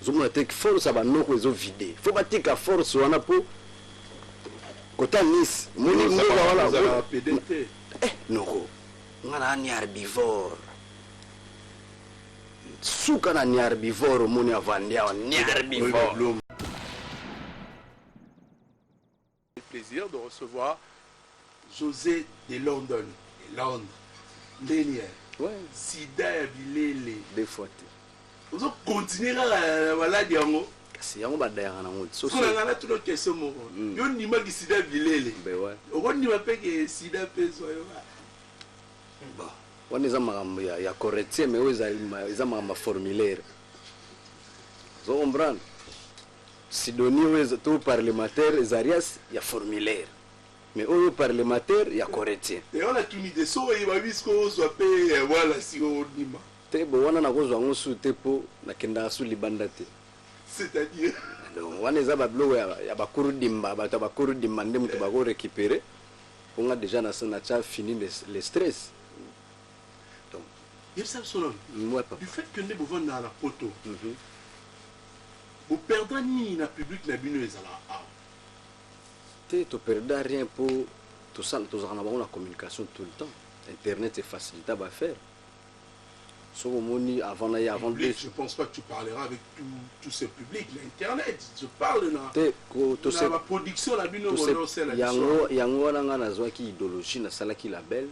Ozomona te force ya banoko ezovide. Fo batika force wana mpo kota Nice omoni mboka wana. Eh, noko nga na ni herbivore, suka na ni herbivore. Omoni avandi awa ni herbivore. Plaisir de recevoir José de London, de Londres. Ndeni ouais. Sida ya bilele. Deux fois te. Ozo continuer kaka na maladi yango. Kasi yango badayaka nango. Soki na nga natuna question moko. Yo ndimaki sida bilele. Ben ouais. Okondima mpe ke sida mpe ezwa yo. Bon, wana eza makambo ya correctie, mais oyo eza makambo ya formulaire. Ozo comprendre? Sidonie oyo to parlementaire ezarias ya formulaire, mais oyo parlementaire ya correctie. Te, wana tuni te, soki oyeba biso ozwa mpe wala sikoyo ondima. Te, bo wana nakozwa yango su te mpo nakendaka su libanda te. C'est-à-dire? Donc wana eza babiloko ya bakuru dimba, bato ya bakuru dimba nde moto bako récupérer mpo nga déjà natya fini le stress. Donc yebisa biso nano. Ouais, papa. Du fait que nde bovandaka na poto, boperdra nini na public na bino ezalaka awa? Te, toperda rien mpo tozalaka na bango na communication tout le temps. Internet efacilita baaffaire. Soki omoni avant na ye, avant public, je pense pas que tu parleras avec tout ce public na internet. Je parle na te na baproduction na bino bonosala. Yango wana nga nazwaki idéologie, nasalaki label.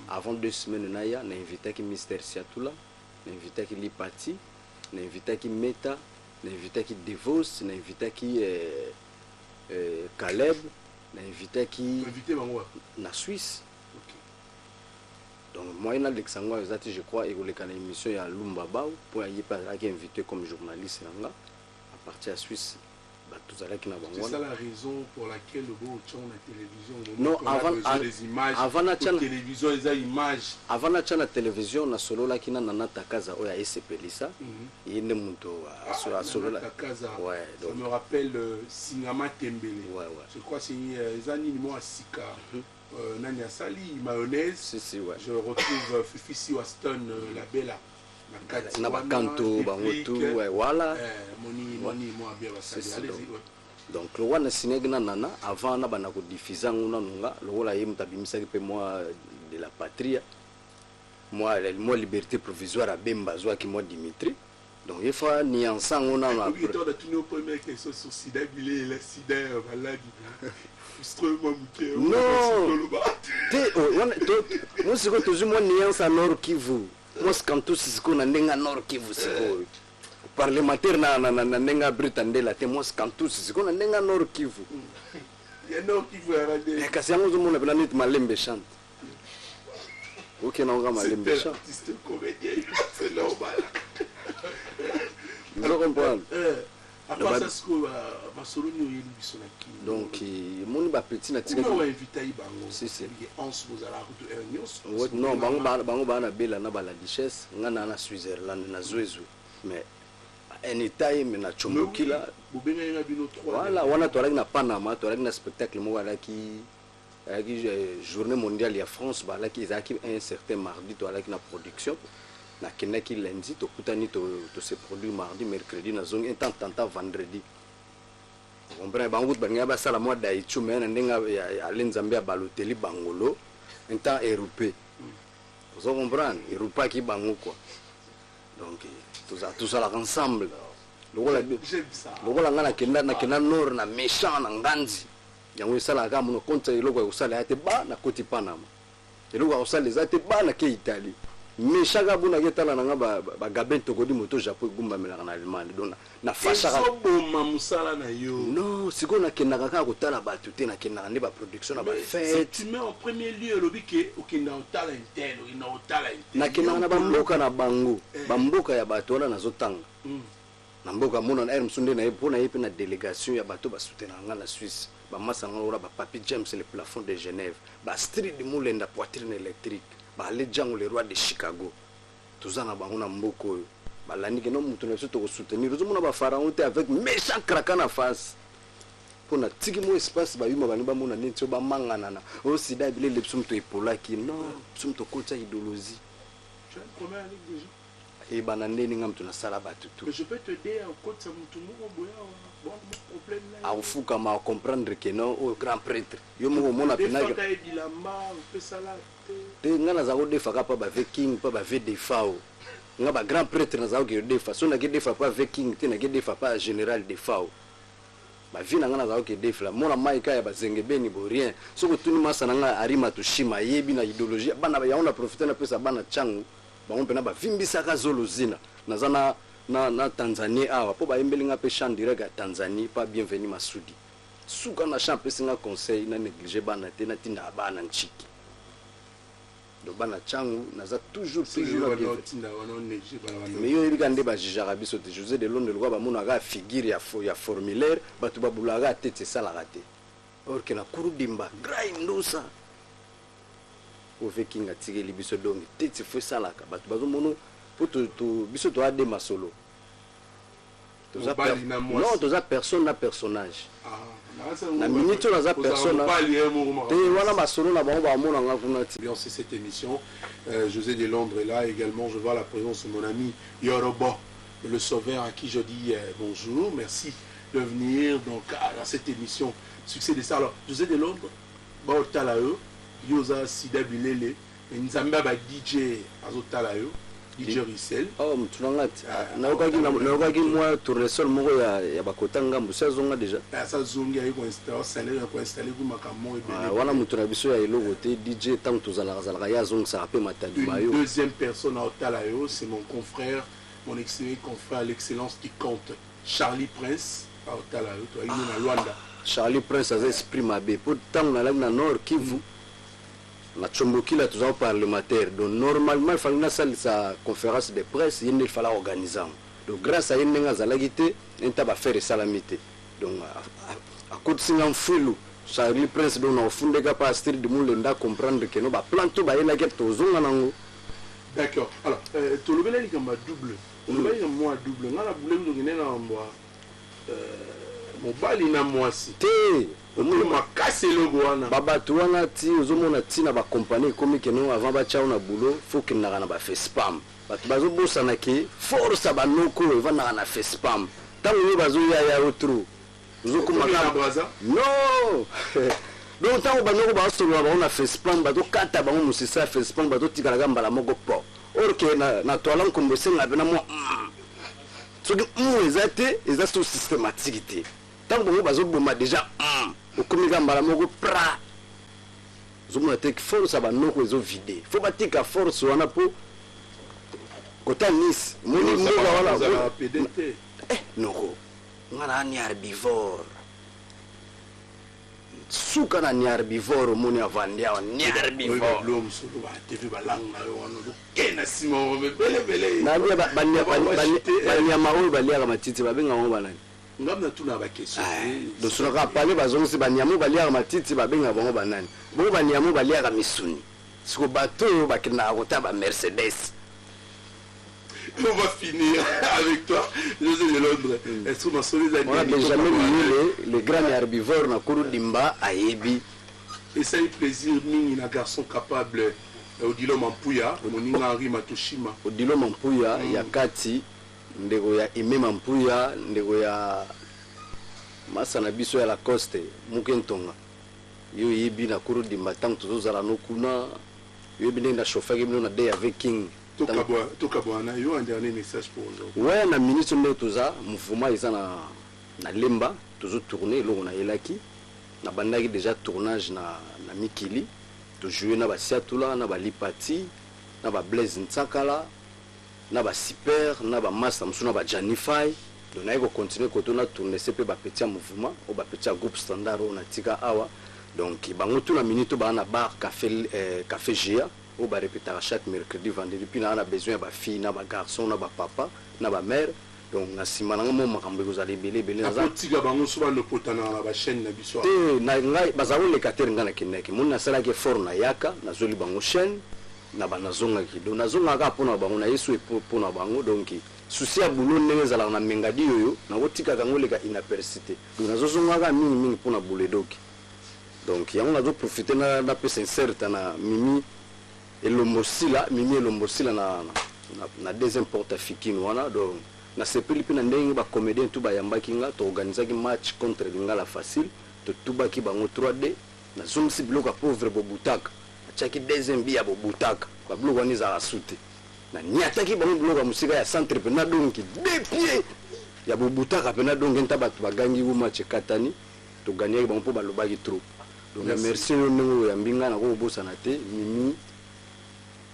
Avant 2 semaines naya, na invitaki Mister Siatula, na invitaki Lipati, na invitaki Meta, na invitaki Devos, na invitaki Caleb, na invitaki Invité bango wapi? Na Suisse. Donc moyen nalekisa yango eza te. Je crois ekoleka na émission ya Lumba Bau, mpo ye mpe azalaki invité comme journaliste na nga à partir ya Suisse. Bato tozalaki na bango. C'est ça la raison pour laquelle le beau tient la télévision. Non, on a besoin des images. Avant na télévision eza image. Avant natya na télévision, nasololaki na Nana Takaza oyo ayesepelisa ye nde moto asolola. Takaza. Ouais, ça me rappelle Singama Tembele. Ouais. Je crois c'est eza nini mwa sika. Nani asali mayonnaise. Si si, ouais. Je retrouve Fifi Siwaston, la bella. Na bakanto bango tu, ouais, voilà. Moni moni mwa bien basali. Allez-y, ouais. Donc lokola nasignaki na Nana, avant na banda kodiffuser yango nanu, nga lokola ye moto abimisaki mpe mwa de la patria, mwa liberté provisoire abemba azwaki mwa Dimitri, donc ye fa nuance yango nano. Après natuni yo première question sur sida bilela, sida ya maladi frustre mwa moke. Non te, mo sikoyo tozwi mwa nuance ya Nord Kivu, mwa skantusi sikoyo na ndenge ya Nord Kivu. Sikoyo parlementaire na ndenge ya Brita Ndela te, mwa skantusi sikoyo na ndenge ya Nord Kivu. Ya Nord Kivu ya rade. Kasi yango ozomona mpena neti malembe chante, okenda oka malembe chante. Artiste comédien, c'est normal. Ozo comprendre? À part ça, sikoyo masolo nini oyeli biso na Kini? Donc emoni bapeti na tika bainvitai bango. Si, si. Anse bozalaka kutu heure nyonso. Non, bango baa na bela na bala duchesse, nga na Switzerland na Zwezwe, mais anytime na Chombokila. Bobengaki nga bino. Voilà, wana toalaki na Panama, toalaki na spectacle moko, alaki journée mondiale ya France. Balaki ezalaki un certain mardi, toalaki na production. Nakendaki lundi, tokutani, tose produire mardi, mercredi nazongi, un temps tanta vendredi. Comprendre, bango kutu balingai basala mwa daichu, mais na ndenge ale Nzambe ya baloteli bangolo un temps erupe. Ozo comprendre? Erupaki bango quoi. Donc tozalaka ensemble lokola nga nakenda nord na méchant na nganzi. Yango esalaka kaka mono konti eloko ya kosala ya te, ba nakoti Panama, eloko ya kosala eza te, ba nake Italie, méchant kaka bonaki etala na nga bagabin tokodi moto Japon egumbamelaka na Allemagne, donc na fashaka. Ezoboma mosala na yo. Non, sikoyo nakendaka kaka kotala bato te, nakendaka nde baproduction na bafête. Tu mets en premier lieu, olobi ke okenda kotala intel, okenda kotala intel. Nakendaka na bamboka na bango, bamboka ya bato wana nazotanga na mboka mona na aire mosusu nde naye mpo na ye mpe na délégation ya bato basoutenaka nga na Suisse, bamasa nga lokola bapapi James, le plafond de Genève, bastrid Mulenda, poitrine électrique, baale Django, le roi de Chicago. Toza na bango na mboka oyo balandi ke no moto na biso tokosoutenir. Ozomona bapharaon te avec méchant craka na face mpo na tiki mo espace, bayuma balingi bamona neti oyo bamanganana oyo sida bilele. Biso moto epolaki, non, biso moto okotisa idéologie. Tu as une première avec des gens. Eyebana ndeni nga moto nasala bato tu. Mais je peux te dire, okotisa motu moko boye awa, bon, mo problème na ye. Akofukama, acomprendre ke non, oyo grand prêtre. Yo moko omona pena. Defaka ye bilamba, opesala te. Te, nga naza kodefaka mpa bave king, mpa bave Defao. Nga bagrand prêtre naza koke defa. So nake defa mpa ve king te, nake defa mpa général Defao. Bavie na nga naza koke defla mona mai ka ya bazengebeni bo rien. Soki otuni masa na nga Arima Toshima, ayebi na idéologie bana yango. Na profite, napesa bana ntango bango mpena bavimbisaka zolo zina. Naza na Tanzanie awa mpo bayembeli nga mpe chant direct ya Tanzanie pa Bienvenu Masudi. Suka na chant, apesi nga conseil na néglige bana te, natindaka bana ntiki. Donc bana ntango naza toujours, toujours na bienvenu. Otinda wana, onéglige bana bana. Mais yo oyebi ka nde bajugeaka biso te. José de Londres, lokwa bamonaka figure ya formulaire, bato babulaka te, ti esalaka te. Or ke na Kurudimba grai ndusa oyo king atikeli biso, donc te ti fo esalaka. Bato bazomona mpo biso toya de masolo. Mobali na mwasi. Non, toza personne na personnage. Ah, na minute oyo naza personne mobali ye moko te. Wana masolo na bango, bamonanga kuna ti. Ambiancer cette émission. José de Londres est là également. Je vois la présence de mon ami Yorobo, le sauveur, à qui je dis bonjour. Merci de venir donc à cette émission Succès des Stars. Alors, José de Londres, baotala yo, yoza Sida Bilele, Nzambe ba DJ azotala yo, DJ Rissel. Oh, mutu na nga ti. Ah, Nayokaki mwa tournesol moko ya bakota ngambu, si azonga déjà. Asa zongi, aye koinstaller, koinstaller ku makambo Ah, ebele. Wana mutu na biso ya eloko te, DJ. Ntango tozalaka zalaka, ye azongisaka mpe matadi Une bayo. deuxième personne à Otalayo, c'est mon confrère, mon excellent confrère, l'excellence qui compte, Charlie Prince, à Otalayo, toi, il est à Luanda. Charlie Prince aza esprit mabe, mpo ntango nalaki na Nord Kivu, na Tsombokila, toza parlementaire. Donc normalement efali nasalisa conférence de presse, ye nde efala organise yango. Donc grâce a ye, ndenge azalaki te, nta bafere esalami te. Donc akotisi nga mfulu, Charlie Prince. Donc na ofundeka pa Astrid Mulenda, comprendre ke no baplan to bayelaki, tozonga nango. D'accord. Alors, tolobela likambo ya double. Tolobela likambo ya double. Nga na boulemi tokende na mbwa mobali na mwasi. Te. Omoni makasi eloko wana. Babato wana ti ozomona ntina bakompani ekomi keno avant batya yo na boulot, fo okendaka na bafespam. Bato bazobosana ke force ya banoko oyo evandaka na fespam. Ntango oyo bazoyaya yo trop, ozokoma Okomi na kaka Brazza? Non, donc ntango banoko bazosolola bango na fespam, bazokata bango mosisa ya fespam, bazotikalaka mbala moko po. Or ke na toala nkombo esengaka mpena mwa soki eza te, eza so systématique te. Ntango bango bazoboma déjà, okomi ka mbala moko pra. Ozomona te force ya banoko ezovide. Fo batika force wana mpo kota Nice, moni mboka wana. Ozala pédé te. Eh, noko nga na ni herbivore, suka na ni herbivore. Omoni avandi awa, ni herbivore. Oyo mosolo batv balangue na yo wana, oke na nsima ebelebele. Nabia banyama oyo baliaka matiti, babengaka bango banani? Ngam natuna baquestion. Dosolaka pale, bazongisi. Banyama oyo baliaka matiti, babengaka bango banani? Bongo banyama oyo baliaka misuni, siko bato oyo bakendaka kota bamercedes. On va finir avec toi, José de Londres. Est-ce que masolo ezali? Wana Benjamin Miyele, le grand herbivore na Kurudimba, ayebi. Esali plaisir mingi na garçon capable, Odilo Mampuya, moninga Henri Matoshima. Odilo Mampuya ya kati, ndeko ya Ime Mampuya, ndeko ya masa na biso ya Lacoste Muke Ntonga. Yo oyebi na Kurudimba, ntango tozozala no kuna, yoyebi ndenge nachauffaki bino na de ya Viking. Tokabwana yo, un dernier message pour aujourd'hui. Ouais, na minute ndenge toza mouvement eza na Lemba, tozotourne eloko nayelaki. Nabandaki déjà tournage na mikili, tojoue na basiatula, na balipati, na bablaise Ntsakala, na basiper, na bamaster mosusu, na bajanify. Donc naye kocontinue koto na tourne se mpe bapeti ya mouvement oyo, bapeti ya groupe Standard oyo natika awa. Donc bango tu na minute oyo baa na bar café, café Gia, oyo barépétaka chaque mercredi, vendredi. Puis naa na besoin ya bafille na bagarçon, na bapapa, na bamare. Donc na nsima nanga mo makambo ekozala ebele ebele. Naza Akotika bango so balopotana na bachaîne na biso. Te, na ngai baza koleka te. Ngai nakendaki, moni nasalaki effort, nayaka, nazweli bango chaîne na banazongaki. Donc nazongaka mpona bango, na yesu mpona bango. Donc susi ya boulot ndenge ezalaka na mengadi oyo, nakotikaka yango eleka inaperçu te. Donc nazozongaka mingimingi mpona buledoki. Donc yango nazoprofite napesa inserta na Mimi Elombosila, Mimi Elombosila na na deuxième porte ya Fikine wana. Donc nasepeli mpe na ndenge bacomédien tu bayambaki nga. Toorganisaki match contre Lingala Facile, totubaki bango 3D. Nazongisi biloko ya pauvre Bobutaka, atiaki deuxième bi ya Bobutaka. Babiloko wana ezalaka su te. Naniataki bango biloko ya mosika ya centre mpena, donc deux pieds ya Bobutaka mpena. Donc nta bato bagangi wu, match ekatani, toganiaki bango mpo balobaki trop. Donc merci yo ndenge oyambi ngai. Nakokobosana te Mimi,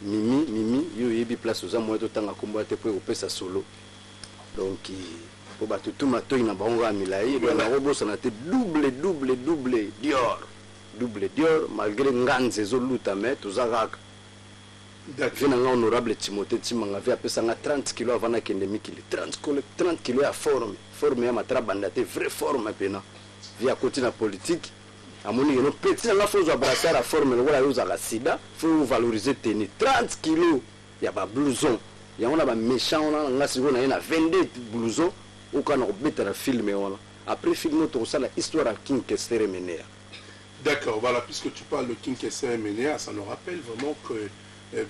Mimi, Mimi, yo oyebi place oza. Moya totanga nkombo ya te mpo ekopesa solo. Donc mpo bato tu matoi na bango kaka milai. Donc nakobosana te double, double, double Dior, double Dior, malgré nganze ezoluta, mais toza kaka. Vieux na nga honorable Timothée Timanga, vieux apesanga 30 kilo avant nakende mikili, 30 kilo, 30 kilo ya forme, forme ya matra banda te, vraie forme pena. Vieux akoti na politique, amoni keno petit na nga faut ozwa brassard ya forme lokola yo ozalaka sida, faut valoriser tenue. 30 kilo ya bablouson yango na baméchant wana na nga. Sikoyo na ye na 22 blouson oyo na kobeta na film wana. Après film oyo tokosala histoire ya King Kester Emeneya. D'accord, voilà, puisque tu parles de King Kester Emeneya, ça nous rappelle vraiment que,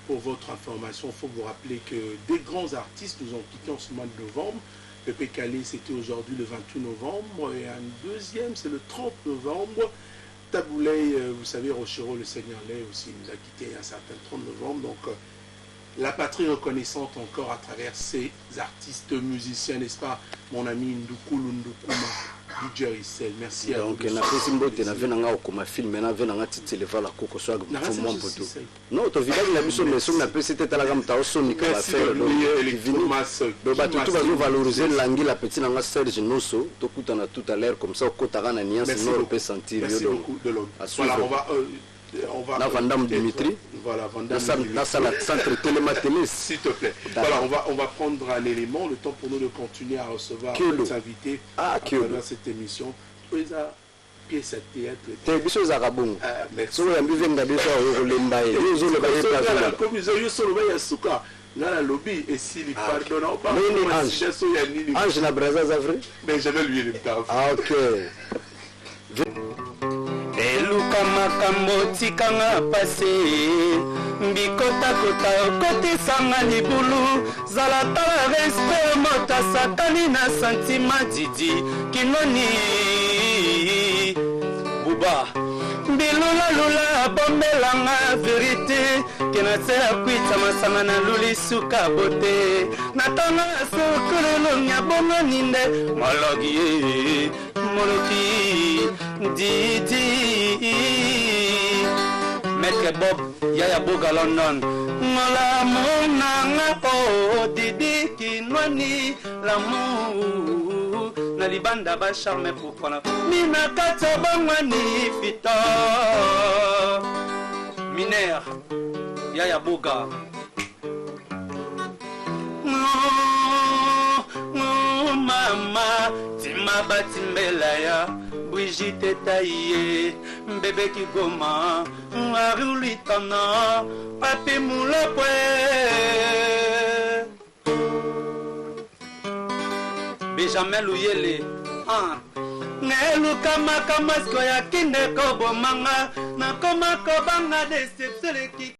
pour votre information, il faut vous rappeler que des grands artistes nous ont quittés en ce mois de novembre. Pépé Kallé, c'était aujourd'hui le 28 novembre, et un deuxième, c'est le 30 novembre. Tabu Ley, vous savez, Rochereau, le Seigneur Ley aussi nous a quittés un certain 30 novembre. Donc, la patrie reconnaissante encore à travers ces artistes musiciens, n'est-ce pas, mon ami Ndukulu Ndukuma, DJ Rissel. Merci à vous. Donc napesi mbote na vieux na nga okoma film na vieux na nga Titelevala Koko so mwa mpoto. Non, tovidaki na biso, mais soki napesi te, talaka moto aosonika bafere. Donc bato tu bazovaloriser langi la petit na nga Serge Noso. Tokutana tout à l'heure, comme ça okotaka na nuance nord mpe sentir yo. Donc voilà, on va on va na Vandam Dimitri. Voilà, Vandam. Nasala centre Telema Teles. S'il te plaît. Voilà, on va prendre un élément, le temps pour nous de continuer à recevoir nos invités ah, à travers cette émission. Pièce à théâtre. Te, biso ezalaka bongo. Soki oyambi venga biso, akoki kolemba ye, yo ozoloba ye. Place yo soloba ya suka, nga nalobi esili. Pardon. Ange, Ange na Braza aza vrai. Mais jamais lui il. Ah, ok. Eluka makambo, tikanga pasi, bikotakota okotisanga libulu. Zala tala respect, moto asakani na sentiment. Didi Kinoni Buba bilulalula, bombelanga vérité ke na se ya kwita masanga na luli suka bote na ntongo ya sokololongi abongani nde moloki ye moloki. Didi Maître Bob Yaya Boga London, ngolamu nanga o Didi Kinwani, l'amour na libanda bacharme pourkwana mina kati obongwani fito minere Yaya Boga. Mama tima batimbela ya Brigitte Taye Mbebe Kigoma Arulitana Papi Mulapwe Benjamin Luyele, ah. Neluka makambo ya kinde kobomanga, nakoma kobanga deception eleki.